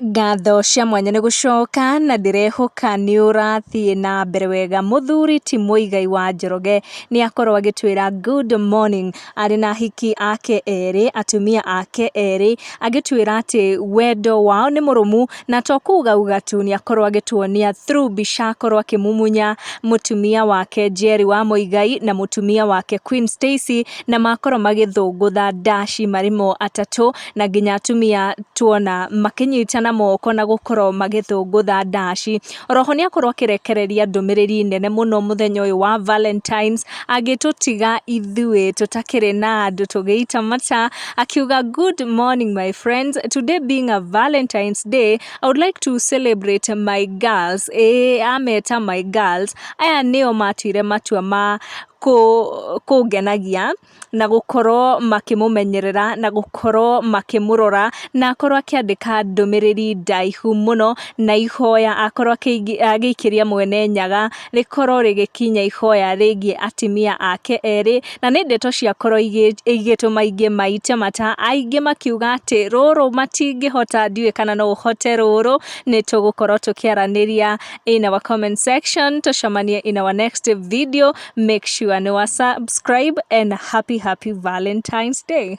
Ngatho cia mwanya nĩ gũcoka na ndĩrehoka nĩ ũrathiĩ na mbere wega. Mũthuri ti Muigai wa Njoroge nĩ akorwo agĩtwĩra good morning, arĩ na ahiki ake erĩ, atumia ake erĩ, agĩtwĩra atĩ wendo wao nĩ mũrũmu na to kuga tu, nĩ akorwo agĩtuonia through mbica, akorwo akĩmumunya mũtumia wake Njeri wa Muigai na mũtumia wake Queen Stacy, na makorwo magĩthũngũtha ndaci marĩmo atatũ, na nginya atumia tuona makĩnyitana moko na gũkorwo magĩthũngũtha ndaci. Oroho nĩ akorwo akĩrekereria ndũmĩrĩri nene mũno mũthenya ũyũ wa Valentines, agĩtũtiga ithuĩ tũtakĩrĩ na andũ tũgĩita mata, akiuga, "Good morning, my friends. Today being a Valentine's Day, I would like to celebrate my girls." Ĩĩ, ameta my girls. Aya nĩo matuire matua ma kũngenagia na gũkorwo makĩmũmenyerera na gũkorwo makĩmũrora, na akorwo akĩandĩka ndũmĩrĩri ndaihu mũno na ihoya akorwo agĩikĩria Mwene Nyaga rĩkorwo rĩgĩkinya ihoya rĩgiĩ atumia ake erĩ, na nĩ ndeto ciakorwo igĩtũma aingĩ maite mata, aingĩ makiuga atĩ rũrũ matingĩhota. Ndiũĩ kana no ũhote rũrũ. Nĩ tũgũkorwo tũkĩaranĩria in our comment section. Tũcemanie in our next video. Make sure nĩ wa subscribe and happy, happy Valentine's Day.